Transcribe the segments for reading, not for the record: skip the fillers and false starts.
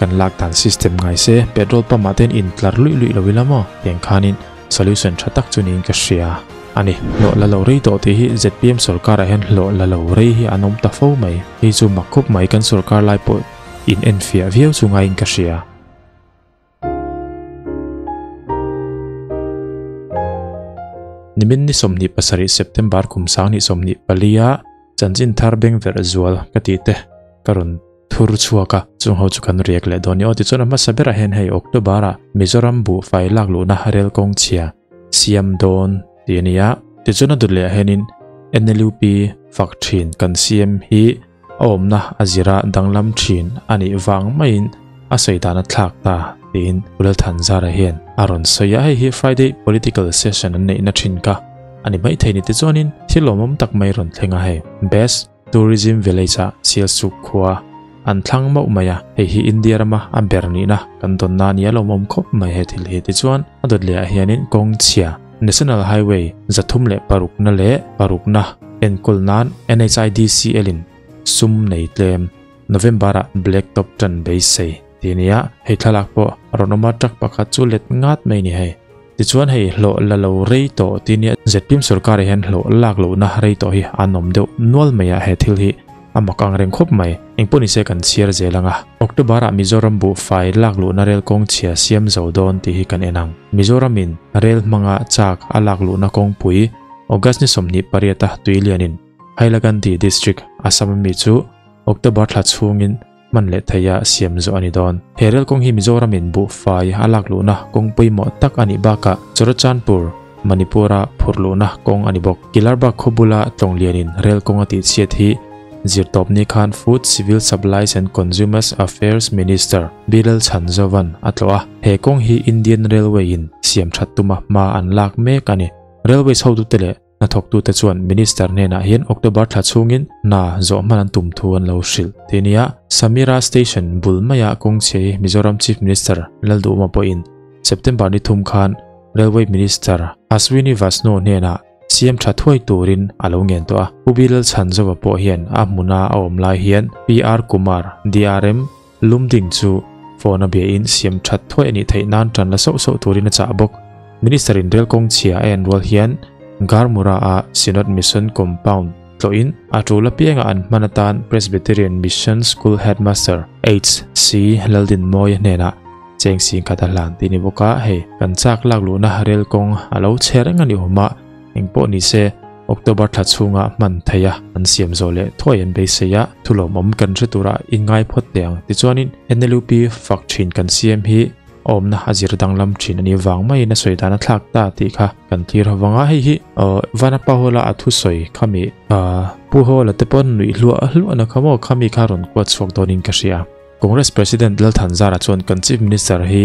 Kan lak dan system ngai se petrol pump ah ten in tlar luih luih lo ila maw tiang khanin solution tha tak chu niin ka hria a ni. Hlawh la lo rei tawh tih hi zpm sorkar ah hian hlawh la lo rei hi an awm ta fo mai. Hei chu mak khawp mai kan sorkar lai pawh in enfiah viau chu ngaiin ka hria. Nimin ni 27 September kum 2024 a chanchin thar beng verh zual ka tih te ka rawn thur chhuak a, chung ho chu kan riak leh dawn ni aw. Tichuan a hmasa berah hian hei October ah Mizoram buhfai lak luhna rel kawng chhia siam dawn tih a ni a, tichuan a dawt leh ah hianin NLUP fak thin kan siam hi a awmna a zira danglam thin a nih vang maiin a sawi dan a thlak ta tiin Pu Lalthanzara hian a rawn sawi a, hei hi Friday political session an neihna thin kha a ni maithei ni tichuanin thil lawmawm tak mai rawn thleng a hei Best Tourism Village ah Sialsuk khua an thlang mauh mai a, hei hi India rama a ber nihna kan dawnna a ni a lawmawm khawp mai he thil hi tichuan a dawt leh ah hianin kawng chhia National Highway 306 na leh parukna enkawl nan NHIDCL in sum nei tlem November ah Black Top tan beisei tih a ni a, hei thlalak pawh rawn awm a truck pakhat chu let ngat mai a ni hei. Tichuan hei hlawh la lo rei tawh tih a nia, zpm sorkar ah hian hlawh lak lohna rei tawh hi an awm deuh nual mai a, he thil hi a mak ang reng khawp mai. Engpawh nise kan chhiar zel ang a. October ah Mizoram buhfai lak luhna rel kawng chhia siam zo dawn tih hi kan en ang. Mizoram in rel hmanga chak a lak luhna kawngpui August ni 28 a tuilianin Hailakandi District Assam ami chu October thla chhungin hman leh theia siam zawh a ni dawn. He rel kawng hi Mizoram in buhfai a lak luhna kawng pawimawh tak a nih bakah Churachandpur, Manipur-a phurh luhna kawng a ni bawk. Kilarbagh khaw bula Tlawnglianin rel kawng a tihchhiat hi zirtawpni khan Food, Civil Supplies and Consumers Affairs Minister Bilal Chhanzovan a tlawh a. He kawng hi Indian Railway-in siam that tuma hma an lak mek a ni. Railways hotute leh hnathawktute chuan Minister hnenah hian October thla chhungin hna zawh hman an tum thu an lo hrilh tih a ni a. Samira Station bul maia kawng chhia hi Mizoram Chief Minister Lalduhma pawhin September ni thum khan Railway Minister Ashwini Vaishnaw hnenah siam tha thuai turin a lo ngen tawh a. Pu Bilal Chhanzova pawh hian a hmuna a awm lai hian PR Kumar, DRM, Lumding chu phone a biain siam that thuai a nih theih nan tan la sauh sauh turin a chah bawk. Minister in rel kawng chhia a en rual hian Garmura a Synod Mission Compound tlawhin a tul apianga an hman atan Presbyterian Mission School Headmaster HC Laldinmawia hnenah cheng sing khat a hlan tih ni bawk a, hei kan chak lak luhna rel kawng a lo chhe reng a ni awm a, engpawh ni se October thla chhunga hman theih a an siam zawh leh thuai an beisei a, thulawmawm kan hre tura inngai phawt teh ang. Tichuanin NLUP fak thin kan siam hi a awmna a zir danglam thin a ni vang maiin a sawi dan a thlak ta tih kha kan thlir ho vang a, hei hi Vanapa Hall-a a thusawi khami Pu Hall-a te pawn nuih hluah hluahna kha maw khami kha rawn kuat chhuak dawnin ka hria. Congress President Lal Thanzara chuan kan Chief Minister hi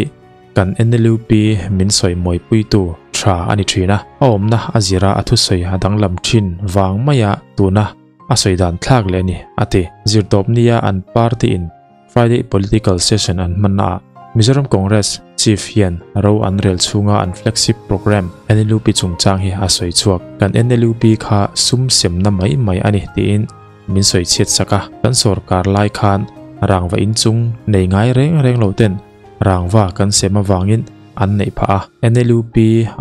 kan NLUP min sawi mawipuitu tha a ni thin a, a awmna a zira a thusawi a danglam thin vang maia tuna a sawi dan thlak leh a ni, a ti. Zirtawpnia an party in Friday political session an hmannaah Mizoram Congress Chief hian ro an rel chhunga an flagship programme NLUP chungchang hi a sawi chhuak. Kan NLUP kha sum semna mai mai a ni tiin Min sawi chhiat sak a, kan sawrkar lai khan rangva inchung nei ngai reng reng lo ten rangva kan sem avangin an neih phah a, NLUP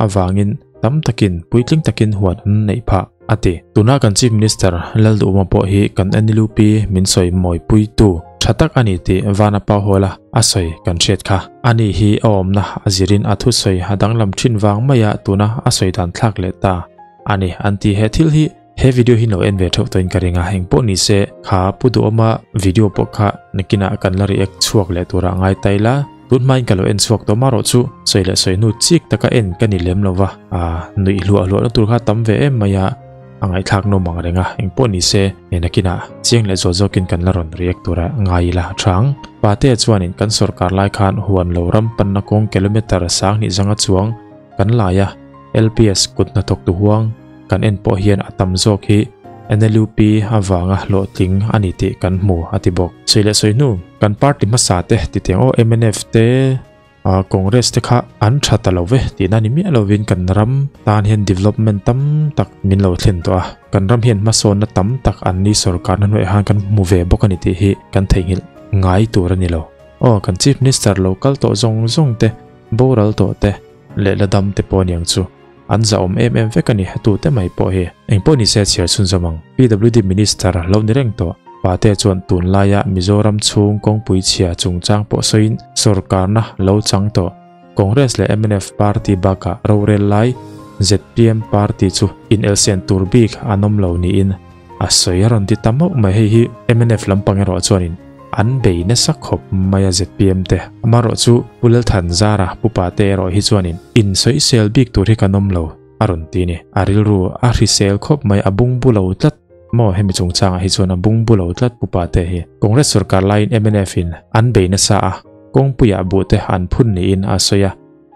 avangin tam takin puitling takin huan an neih phah, a ti. Tuna kan Chief Minister Lalduhma pawh hi kan NLUP min sawi mawipuitu tha tak a ni tih Vanapa Hall-a a sawi kan hriat kha. Ani hi a awmna a zirin a thusawi a danglam thin vang maia tuna a sawi dan thlak leh ta a ni an ti. He thil hi He video hi lo en ve theuh tawhin ka ring a, engpawh ni se kha Pu Duhawma video pawh kha nakinah kan la react chhuak leh turah ngai ta ila, tun hmain ka lo en chhuak tawh marawh chu sawi leh sawi hnu chik taka en ka ni lem lova, aa nuih hluah hluahna tur kha tam ve em mai a, a ngaihthlak nawm ang reng a, engpawh ni se he nakinah chiang leh zawt zawkin kan la rawn react turah ngai ila a tha ang. Patea chuanin kan sawrkar lai khan huan lo ram panna kawng kilometre 2000 zanga chuang kan lai a, LPS kut hnathawk tu huang, Kan en pawh hian a tam zawk hi NLUP avanga hlawhtling a ni tih kan hmu a ti bawk. Sawi leh sawi hnu, kan party hmasa te titiang aw mnf te Congress te kha an tha ta lo ve tihna ni miah lovin kan ram tan hian development tam tak min lo thlen tawh a, kan ram hian hmasawnna tam tak an ni sorkarna hnuaiah khan kan hmu ve bawk a ni tih hi kan theihnghilh ngai tur a ni lo. Aw kan Chief Minister lo kal tawh zawng zawng te, boral tawh te leh la dam te pawh aniang chu an zahawm em em vek a ni hetute mai pawh hi. Engpawh ni se chhiar chhunzawm ang. PWD Minister lo ni reng tawh Pate chuan tunlaia Mizoram chhung kawngpui chhia chungchang pawh sawiin sorkarna lo chang tawh Congress leh mnf party bakah rorel lai zpm party chu inelsen tur bik an awm lo niin a sawi a rawn ti ta mauh mai. Hei hi mnf lampang erawh chuanin an bei nasa khawp mai a zpm te. Amaherawhchu Pu Lalthanzara Pu Pate erawh hi chuanin insawisel bik tur hi kan awm lo a rawn ti ni. A rilru a hrisel khawp mai a bungbu lo tlat maw hemi chungchangah hi chuan a bungbu lo tlat Pu Pate hi. Congress sorkar laiin mnf in an bei nasa a, kawngpuiah buhte an phun niin a sawi a,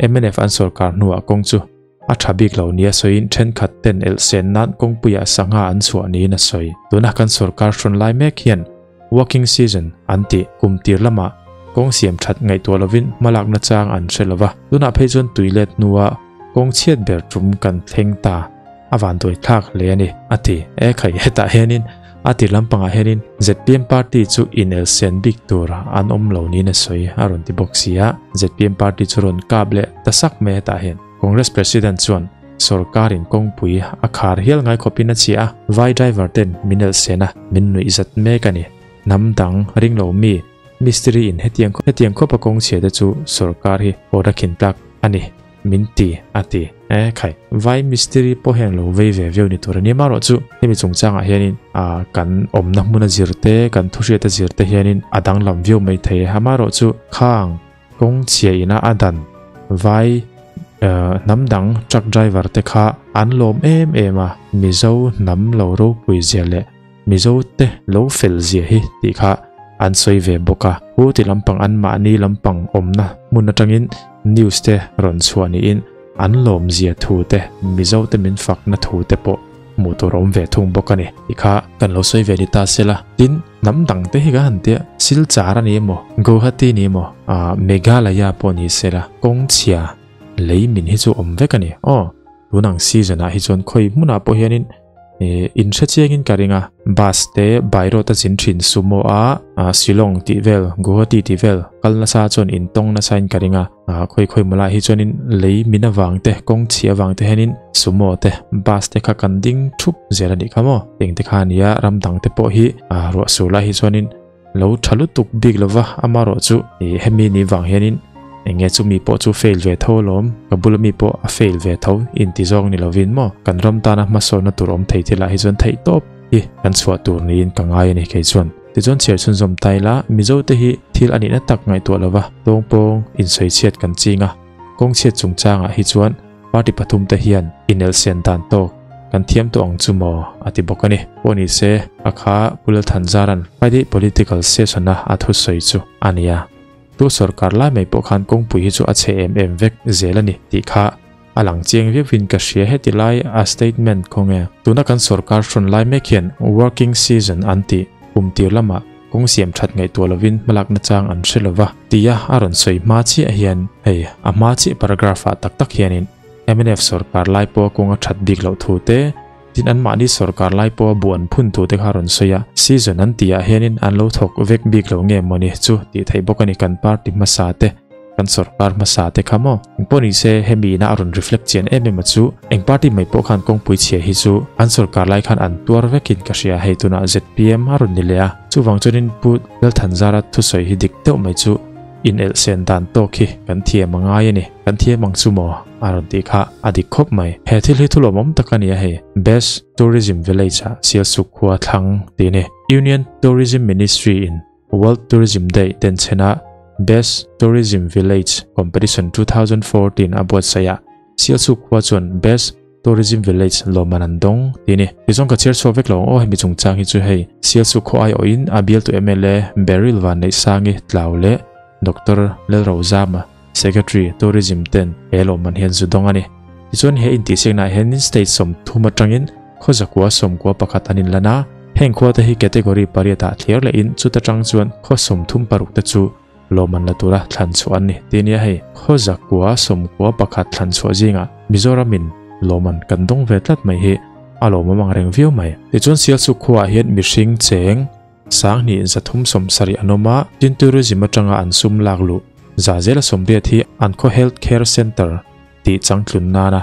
mnf an sorkar hnuah kawng chu a tha bik lo nia sawiin thenkhat ten elh sen nan kawngpuiah sangha an chhuah niin a sawi. Tuna kan sorkar hrawn lai mek hian working season an tih kum tir lamah kawng siam that ngaihtuah lovin hmalakna chang an hre lova, tunah phei chuan tui let hnua kawng chhiat ber tum kan thleng ta a van duai thlak hle a ni, a ti. E khai, hetah hianin a tir lampangah hianin zpm party chu inel sen bik tur an awm lo niin a sawi a rawn ti bawk si a, zpm party chu rawn kap leh ta sak mai hetah hian. Congress President chuan sorkarin kawngpui a khar hial ngai khawpin a chhia a, vai driver ten min elh sen a, min nuih zat mek a ni. Hnam dang ring lo mi, mistiri in hetiang hetiang khawpa kawng chhia te chu sorkar hi awr a khin tlak a ni, min ti a ti. E khai, vai mistiri pawh hian lo vei ve viau ni tur a ni. Amaherawhchu hemi chungchangah hianin ah kan awmna hmuna zir te, kan thuhriata zir te hianin a danglam viau mai thei e. Amaherawhchu khang Kawng chhia ina a dan vai hnam dang truck driver te kha an lawm em em a, Mizo hnam lo ropui zia leh Mizo te lo fel zia hi tih kha an sawi ve bawk a. Hu ti lampang an mahni lampang awmna hmun atangin news te rawn chhuah niin an lawm zia thu te Mizo te min fakna thu te pawh hmuh tur a awm ve thung bawk a ni tih kha kan lo sawi ve ni ta sela. Tin, hnam dang te hi ka han tia, Silchar a ni emaw, Guwahati ni emaw, ah Meghalaya pawh ni sela, kawng chhia lei min hi chu awm vek a ni. Aw, tun ang season ah hi chuan khawi hmunah pawh hianin eh in hre chiangin ka ring a, bus te by road a zin thin sumo a, ah Shillong tih vel, Guwahati tih vel kal nasa chuan in tawng nasa in ka ring a. Ah khawi khawi mawlai hi chuanin lei min avang te kawng chhia avang te hianin sumo te bus te kha kan ding thup zel a nih kha maw eng te kha ania ram dang te pawh hi ah ruah sur lai hi chuanin lo tha lutuk bik lova amaherawh chu ih hemi ni vang hianin eng nge chumi pawh chu fail ve tho alawm ka bula mi pawh a fail ve tho inti zawng ni lovin maw kan ram tana hmasawnna tur awm thei thil ah hi chuan theih tawp hi kan chhuah tur niin ka ngai a ni kei chuan. Tichuan chhiar chhunzawm ta ila, Mizo te hi thil a nihna tak ngaihtuah lova tawngpawng insawichhiat kan ching a, kawngchhiat chungchangah hi chuan party pathum te hian inelhsen dan tawk kan thiam tawh ang chu maw a ti bawk a ni. Pawh ni se, a kha Pu Lalthanzaran Friday Political Session-a a thusawi chu a ni a, tu sorkar lai mai pawh khan kawngpui hi chu a chhe em em vek zel a ni tih kha A lang chiang viauin ka hria heti lai a statement khaw nge. Tuna kan sorkar hrawn lai mek hian working season an tih kum tir lamah kawng siam that ngaihtuah lovin hmalakna chang an hre lova tia a rawn sawi hma chiah hian hei a hma chiah paragraph ah tak tak hianin mnf sorkar lai pawha kawng a that bik loh thu te tin anmahni sorkar lai pawha buh an phun thu te kha a rawn sawi a season an tih ah hianin an lo thawk vek bik lo nge mawni chu tih theih bawk a ni kan party hmasa te Kan sorkar hmasa te kha maw? Engpawh ni se hemi ina a rawn reflect chian em em a chu eng party mai pawh khan kawngpui chhia hi chu an sorkar lai khan an tuar vekin ka hria hei tunah zpm a rawn ni leh a chuvang chuanin Pu Lalthanzara thusawi hi dik deuh mai chu in elh sen dan tawk hi kan thiam a ngai a ni kan thiam ang chu maw a rawn tih kha a dik khawp mai he thil hi thulawmawm tak a ni a hei Best Tourism Village ah Sialsuk khua thlang tih a ni Union Tourism Ministry in World Tourism Day denchhena Best Tourism Village Competition 2014 a buatsaih a, Sialsuk khua chuan Best Tourism Village lawmman an dawng tih a ni. Tichuan ka chhiar chhuak vek lo ang aw hemi chungchang hi chu hei Sialsuk khaw aiawhin a bialtu mla Beryl Vanneihsangi Tlau leh Doctor Lalrozama, Secretary Tourism ten he lawmman hian zu dawng a ni. Tichuan he intihsiaknaah hianin state 30 atangin khaw zakua 11 an inlan a, heng khua te hi category pariat ah thliar lehin chuta tang chuan khaw 36 te chu lawmman la tura thlan chhuah an ni tih nia hei. Khaw zakua 11 thlan chhuah zingah Mizoramin lawmman kan dawng ve tlat mai hi a lawmawm ang reng viau mai. Tichuan Sialsuk khuaah hian mihring cheng. 2370 an awm a, tin tourism atanga an sum lak luh 80% hi an khaw health care centre tih changtlun nana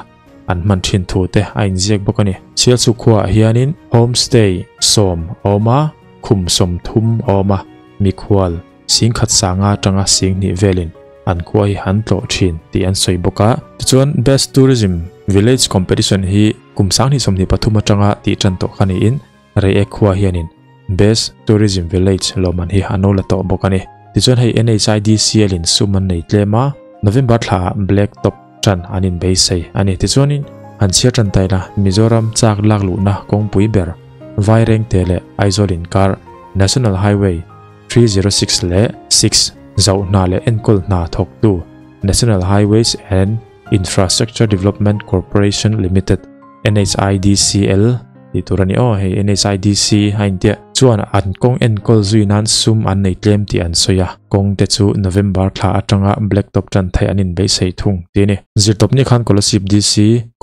an hman thin thu te a inziak bawk a ni. Sialsuk khuaah hianin homestay sawm a awm a, khum 30 a awm a, mikhual 10,000 sanga atanga 2000 velin an khua hi an tlawh thin tih an sawi bawk a. Tichuan Best Tourism Village Competition hi kum 2023 atanga tih tan tawh kha niin Reiek khua hianin Best Tourism Village lawmman hi an lo la tawh bawk a ni. Tichuan hei NHIDCL in sum an nei tlem a, November thlaah Black Top tan an inbeisei a ni. Tichuanin han chhiar tan ta ila Mizoram chak lak luhna kawngpui ber Vairengte leh Aizawl inkar National Highway 306 leh 6 zauh hna leh enkawl hna thawktu National Highways and Infrastructure Development Corporation Limited, NHIDCL, tih tur a ni aw, hei NHIDC a intiah chuan an kawng enkawl zui nan sum an nei tlem tih an sawi a, kawng te chu November thla atanga blacktop tan theih an inbeihsaih thung tih a ni. Zirtawpni khan Kolasib DC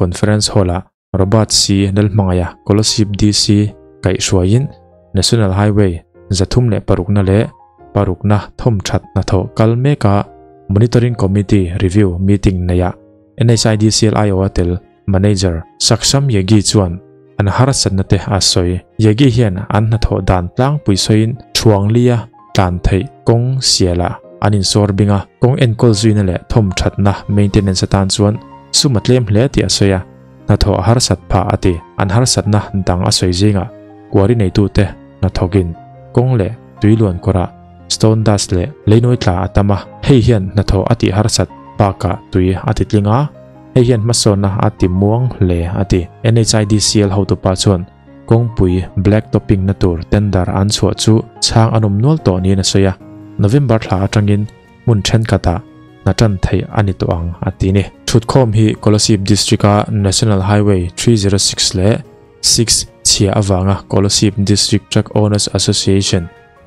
Conference Hall-ah Robert C. Lalhmangaia Kolasib DC kaihhruaiin National Highway 306na leh parukna thawmthat hnathawh kal meka Monitoring Committee Review Meeting neihah NHIDCL aiawha tel Manager Saksham Yegi chuan an harsatna te a sawi. Yegi hian an hnathawh dan tlangpui sawiin Thuanglia tlan theih kawng sialah an insawr bing a, kawng enkawl zuina leh thawmthatna maintenance atan chuan sum a tlem hle tih a sawi a. Hnathawh a harsat phah a ti. An harsatna dang a sawi zingah kuari neitute hnathawkin kawng leh tui luan kawrah stone dust leh leinawi tla a tam a, hei hian hnathawh a tih harsat bakah tui a ti tling a, hei hian hmasawnna a ti muang hle a ti. NHIDCL hotupa chuan kawngpui black topping na tur tender an chhuah chu chhang an awm nual tawh niin a sawi a, November thla atangin hmun thenkhatah hna tan theih a ni tawh ang a ti ni. Thutkhawm hi Kolasib District-a National Highway 306 leh 6 chhia avanga Kolasib District Truck Owners Association,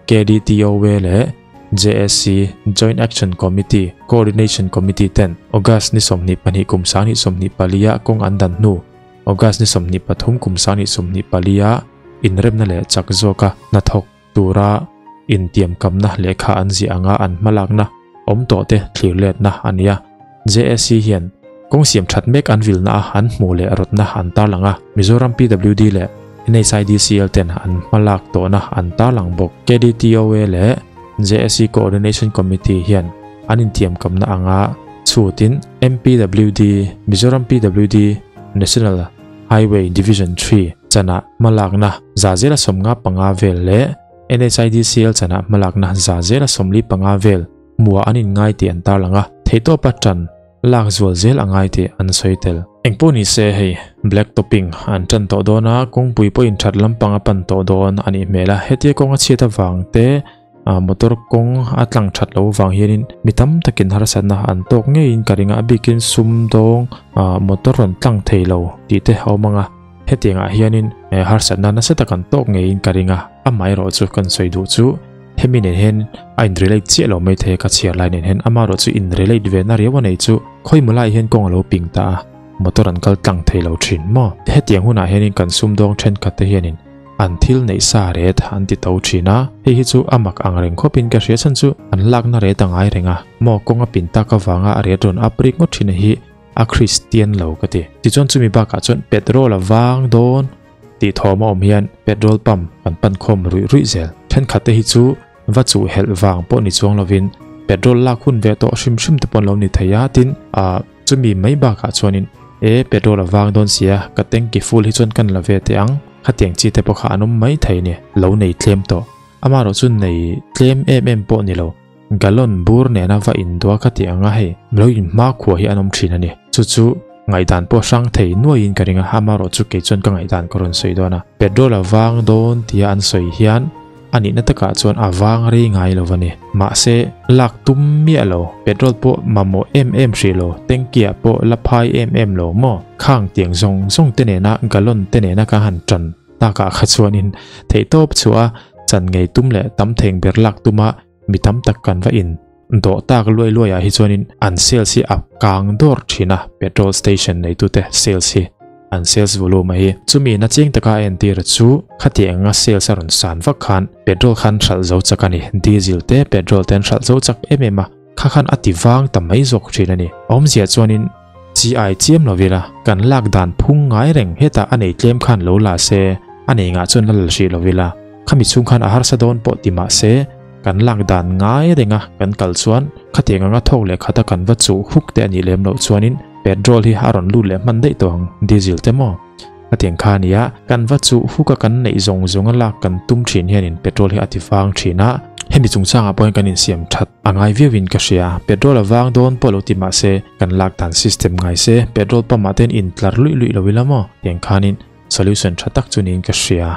KDTOA, leh JAC, Joint Action Committee, Coordination Committee ten August ni 22 kum 2024 ah kawng an dan hnu August ni 23 kum 2024 ah inremna leh chak zawka hnathawk tura intiamkamna lehkha an ziah anga an hmalakna awm tawh te thlir letna a ni a. JAC hian kawng siam that mek an vilna a an hmuh leh rawtna an tarlang a, Mizoram PWD leh NHIDCL ten an hmalak tawhna an tarlang bawk. KDTOA leh JAC Coordination Committee hian an intiamkamna anga chhutin MPWD, Mizoram PWD, National Highway Division 3 chanah hmalakna 55% vel leh NHIDCL chanah hmalakna 45% vel hmuah an inngai tih an tarlang a, theihtawpa tan lak zual zel a ngai tih an sawi tel. Engpawh ni se hei black topping an tan tawh dawn a, kawngpui pawhin that lampang a pan tawh dawn a nih hmel a, hetia kawng a chhiat avang te motor kawng a tlang that lo vang hianin mi tam takin harsatna an tawk ngeiin ka ring a, a bikin sum dawng motor rawn tlang thei lo tih te a awm ang a, hetiangah hianin harsatna nasa tak an tawk ngeiin ka ring a, amaherawh chu kan sawi duh chu hemi nen hian a in relate chiah lo mai thei a ka chhiar lai nen hian amaherawh chu in relate ve na riau a nei chu khawimaw lai hian kawng a lo ping ta a, motor an kal tlang thei lo thin maw? Hetiang hunah hianin kan sum dawng thenkhat te hianin an thil neih sa ret an ti to thin a, hei hi chu a mak ang reng khawpin ka hria chhan chu an lakna ret a ngai reng a, maw kawng a pin tak avanga a ret rawn up rik ngawt thin a hi a Kristian lo ka ti. Tichuan chumi bakah chuan petrol a vang dawn tih thawm a awm hian petrol pump kan pan khawm ruih ruih zel. Thenkhat te hi chu va chuh helh vang pawh ni chuang lovin petrol lak hun ve tawh hrim hrim te pawh an lo ni thei a, tin ah chumi mai bakah chuanin e petrol a vang dawn sia ka tanki full hi chuan kan la ve teh ang khatiang chi te pawh kha an awm mai thei a ni, lo nei tlem tawh. Amaherawh chu nei tlem em em pawh ni lo, gallon bur nena va indua ka tih anga hei lo inhma khua hi an awm thin a ni. Chu chu ngaihdan pawh hrang thei nuaiin ka ring a, amaherawh chu kei chuan ka ngaihdan ka rawn sawi dawn a. Petrol a vang dawn tia an sawi hian a nihna takah chuan a vang rei ngai lo a ni. Mahse, lak tum miah lo, petrol pawh mamawh em em hrih lo, tanky ah pawh la phai em em lo maw? Khang tiang zawng zawng te nena gallon te nena ka han tan takah kha chuanin theihtawp chhuah a chan ngei tum leh tam theng ber lak tuma mi tam tak kan va in dawh tak luai luaiah hi chuanin an sales hi a kang dawr thin a, petrol station neitute sales hi. An sales volume a hi. Chumi na chiang taka a entir chu khati anga sales a rawn san vak khan petrol khan hralh zo chak a ni. Diesel te petrol te an hralh zo chak em em a, kha khan a ti vang ta mai zawk thin a ni. Awmzia chuanin chi ai chiam lo ila kan lak dan phung ngai reng hetah a nei tlem khan lo la se, a nei ngah chuan la la hrih lo ila khami chhung khan a harsa dawn pawh ti mah se kan lak dan ngai renga kan kal chuan khatiang anga thawk leh khata kan va chuh huk te a nih lem loh chuanin petrol hi a rawn lut leh hman daih tawh ang diesel te maw khatiang kha a nia kan va chuh huk a kan neih zawng zawng a lak kan tum thin hianin petrol hi a ti vang thin a hemi chungchangah pawh hian kan insiam that a ngai viauin ka hria petrol a vang dawn pawh lo ti mah se kan lak dan system ngai se petrol pump ah te hian intlar luih luih lo ila maw tiang khanin solution tha tak chu niin ka hria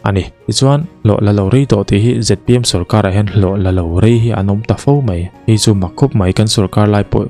a ni. Tichuan, hlawh la lo rei tawh tih hi zpm sorkarah hian hlawh la lo rei hi an awm ta fo mai. Hei chu mak khawp mai kan sorkar lai pawh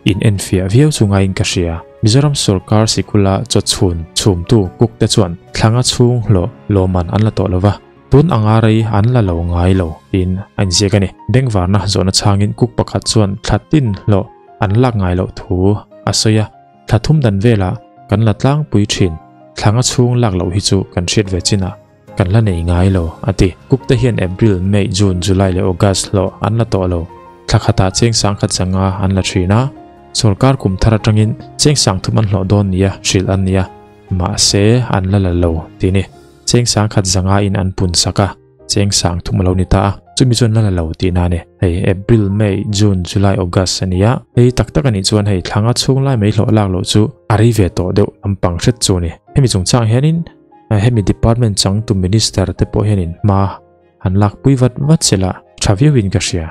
in enfiah viau chu ngaiin ka hria. Mizoram sorkar sikula chawchhun chhumtu cook te chuan thlanga chhung hlawh lawmman an la tawh lo va, tun anga rei an la lo ngai lo tiin a inziak a ni. Bengvarna zawhna chhangin cook pakhat chuan thla tin hlawh an lak ngai loh thu a sawi a. Thla thum dan velah kan la tlangpui thin, thlanga chhung lak loh hi chu kan hriat ve chinah kan la nei ngai lo, a ti. Cook te hian April, May, June, July leh August hlawh an la tawh lo. Thla khatah cheng sangkhat zanga an la thin a, sawrkar kum thar atangin cheng sang thum an hlawh dawn nia hrilh an nia, mahse an la la lo ti ni. Cheng sangkhat zanga in an pun sak a. Cheng sang thum a lo ni ta a, chumi chuan la la lo tihna a ni. Hei April, May, June, July, August a ni a, hei tak tak a nih chuan hei thlanga chhung lai mai hlawh lak loh chu a rei ve tawh deuh lampang hret chu a ni. Hemi chungchang hianin hemi department changtu minister te pawh hianin hma han lakpui vat vat sela tha viauin ka hria.